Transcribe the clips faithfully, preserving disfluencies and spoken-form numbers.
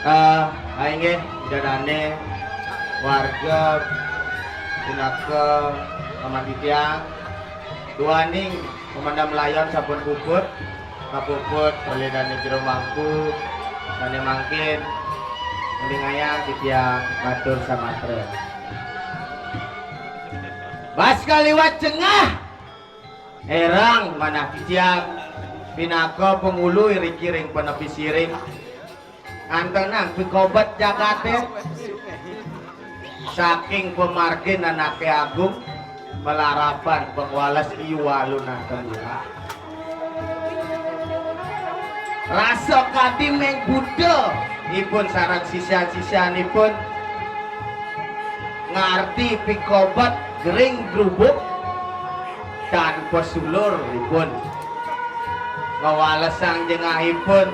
Eh, inggih, Ida dané warga pinaka pamargi tiang, duaning pamandang layon sampun puput, kapuput olih dané jero mangku, sané mangkin nglingayang titiang matur samatra. Bas kaliwat cengah, érang manah titiang pinaka pangulu iriki ring panepi siring. Antenang pikobet jagaté saking pamargin anaké agung, malarapan pangwales iwalunan temurah. Rasa kadi meng Buddha ipun sareng sisian-sisianipun ngarti pikobet gering grubuk tanpa sulur ipun ngawalesang jengahipun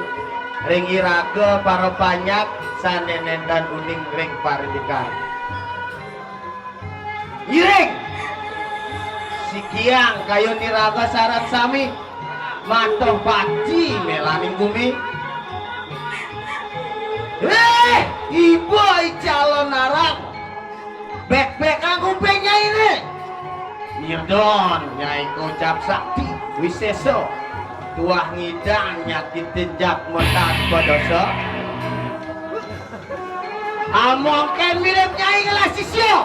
ring iraga para panjak sané nénten uning ring parindikan. Iring sikiang kayun iraga sareng sami matoh pati mélaning gumi. Éh, iba I Calonarang. Bék-békang kuping nyainé. Nyidon nyai kocap sakti wisésa. Tuah ngidang nyakitin jatma tanpa dosa. Amongkén mirib nyai ngelah sisia.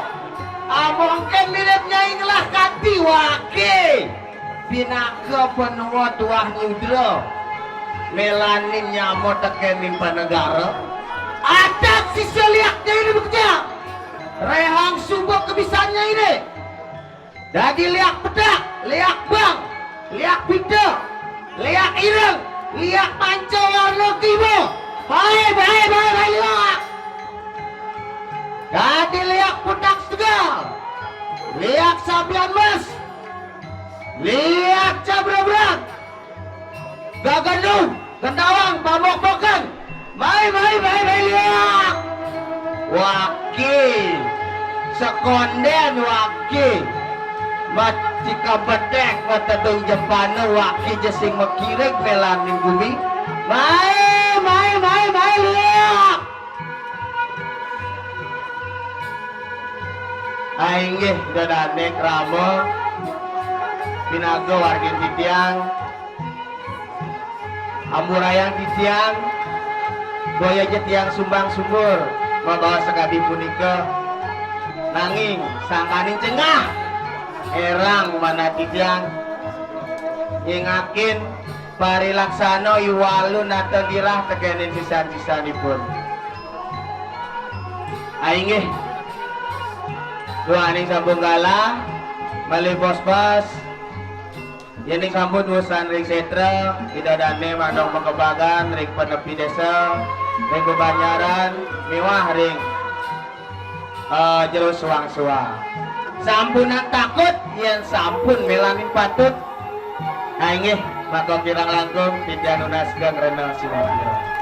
Amongkén mirib nyai ngelah kanti waké. Pinaka panua tuah nyudra. Mélanin nyama tekéning panegara. Adat sisia liak nyai di bekejang. Réhang suba kebisan nyainé. Dadi liak pedak, liak bang, liak pita, liak ireng, liak panca warna kima. Baé, baé, baé, baé liak. Dadi liak pedak setegal, liak sabian mas, Liak cabrabrak. Gagenduh, gentawang, pamokpokan. Mai, mai, mai, mai, liak. Waki. Sekonden waki. Mat cikabedek, matedung jepana waki ja sing makirig melaning gumi. Mai, mai, mai, mai, liak. Ainggih, Ida dane krama pinaga wargin titiang, amburayang titiang, boya ja tiang sumbang sumbur mabaos sakadi punika, nanging sangkaning cenggah erang manah titiang ngingakin parilaksana I Walu nata nirah tekening sisan-sisanipun. Ainggih. Duaning sampun galah, malih pos-pos. Yening sampun wusan ring setra, Ida dane mandong makebagan ring panepi desa, ring bebanjaran, miwah ring, eh, jero suang-suang. Sampunang takut, yen sampun melaning patut. Nah, inggih, maka kirang langkung titiang nunas geng rena sinapura.